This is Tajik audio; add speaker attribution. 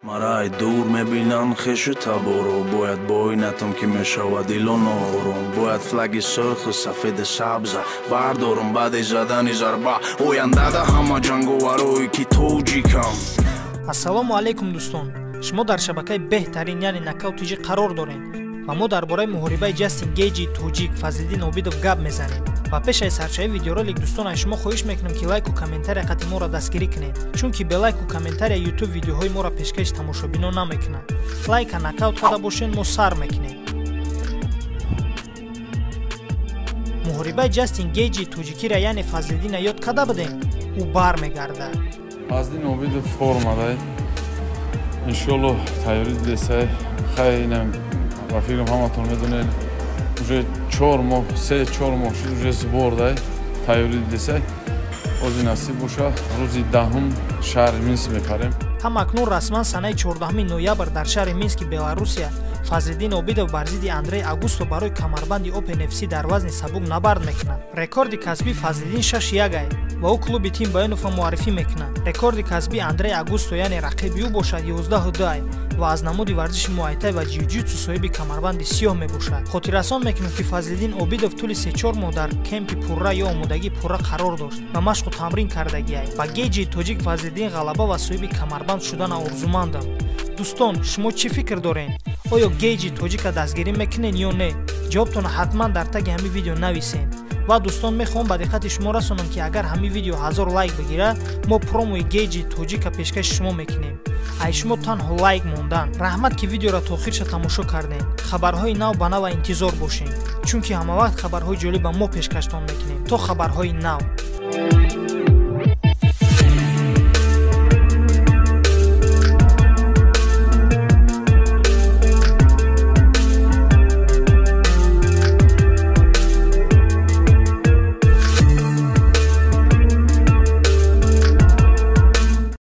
Speaker 1: Марай дур мебинанд хешу таборо, бояд бой натам ки мешавад дило ноором, бояд флаги сурху сафеду сабза бардорам баъди задани зарба, ояндада ҳама ҷанговарое ки тоҷикам.
Speaker 2: Ассалому алайкум, дӯстон. Шумо дар шабакаи беҳтарин, яъне Нокаут ТЖ қарор доред ва мо дар бораи муҳорибаи Ҷастин Гейҷи тоҷик Фазлиддин Обидов гап мезанем. Ва пеш аз сарчаи видеоролик, дӯстон, аз шумо хоҳиш мекунем, ки лайку комментария қати моро дастгирӣ кунед, чунки бе лайку комментария Ютуб видеоҳои моро пешкаши тамошобинон намекунад. Лайка нокаут карда бошед, мо сар мекунем. Муҳорибаи Ҷастин Гейҷи тоҷикиро, яъне Фазлиддина, ёд карда будем, ӯ бармегардад.
Speaker 3: Фазлиддин Обидов формадай, иншоалло тайёрӣ дидесай. Хай, инам ба фикрам ҳаматон медонед, уже 4 моҳ, 3-4 моҳ шуд, уже сбор дай, тайёрӣ дидесай. Ози насиб боша, рӯзи 10-ум шаҳри Минск мепарем.
Speaker 2: Ҳам акнун расман санаи 14 ноябр дар шаҳри Мински Беларусия Фазлиддин Обидов бар зидди Андрей Агусто барои камарбанди Open FC дар вазни сабук набард мекунад. Рекорди касбии Фазлиддин 6-1 ай ва ӯ клуби Тим Баёнова муаррифӣ мекунад. Рекорди касбии Андрей Агусто, яъне рақиби ӯ бошад, 11-2 ай ва аз намуди варзиши муайтай ва ҷиу-ҷитсу соҳиби камарбанди сиёҳ мебошад. Хотиррасон мекунем, ки Фазлиддин Обидов тӯли 3-4 моҳ дар кемпи пурра ё омодагии пурра қарор дошт ва машқу тамрин кардагиай. Ба Гейҷи тоҷик Фазлиддин ғалаба ва соҳиби камарбанд шудана орзумандам. Дӯстон, шумо чӣ фикр доред? Оё Гейҷи тоҷика дастгирӣ мекунед ё не? Ҷавобтонро ҳатман дар таги ҳамин видео нависед. Ва дӯстон, мехоҳам ба диққати шумо расонам, ки агар ҳамин видео 1000 лайк бигирад, мо промои Гейҷи тоҷика пешкаши шумо мекунем. Ай шумо танҳо лайк мондан. Раҳмат, ки видеоро то охирша тамошо кардем. Хабарҳои нав ба нава интизор бошем, чунки ҳамавақт хабарҳои ҷолиба мо пешкаштон мекунем. То хабарҳои нав.